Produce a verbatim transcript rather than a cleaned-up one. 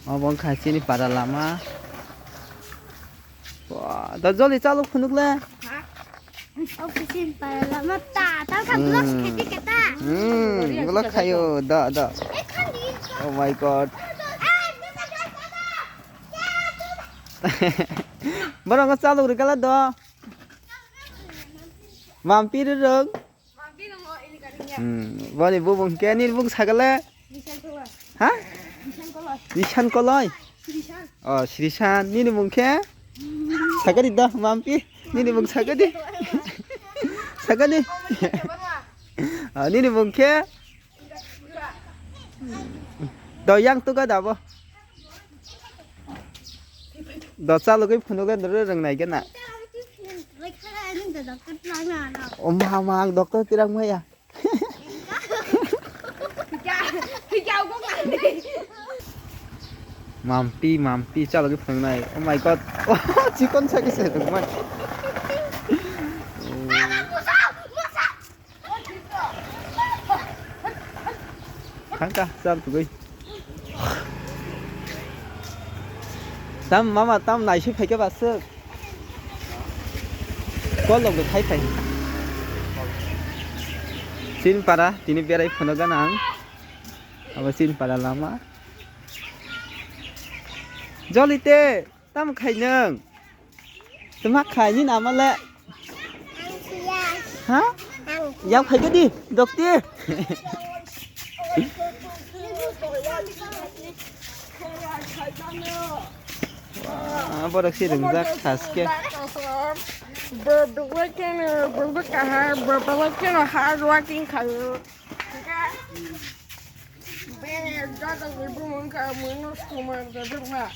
Obo wngkha chini para lama. Wah, da joli chalok phunuk le. Ofisin para lama ta, ta ka vlog Hmm. Khati kata. Hmm, vlog khayo, da, da. Oh my God. Borok no chalok rikala do. Mampiri rok. Hmm, boni bubung ke nini bung sagale? Ha? Nishan Koloi. Oh, Srisan, nini bung ke? Sagadi da, mampi. Nini bung sagadi. Sagadi. Oh, nini bung ke? Do yang tuga dabo. Do chalugwi phunukle doro rwngnai gana. O ma, ma, ang doctor tirang maya. Mampi, mampi, chalugwi phunuknai. Oh my God. Chikon sa kisa rwngmani. Khangka, chal tugui. Tam mama, tam naisui phaikhe basuk. Kol log khai phai. Chinpara, tini berai phunugan ang. Abo Chinpara lama. Jolite. Tamo khai nwng? Tamo khai nini ama le? Ha? Yak phai di, dokti. Wah, borok si ringjak khaske. Borok kahar, borok hard working khayo. Be, jagani bumung kha, mui nosto man, jagana.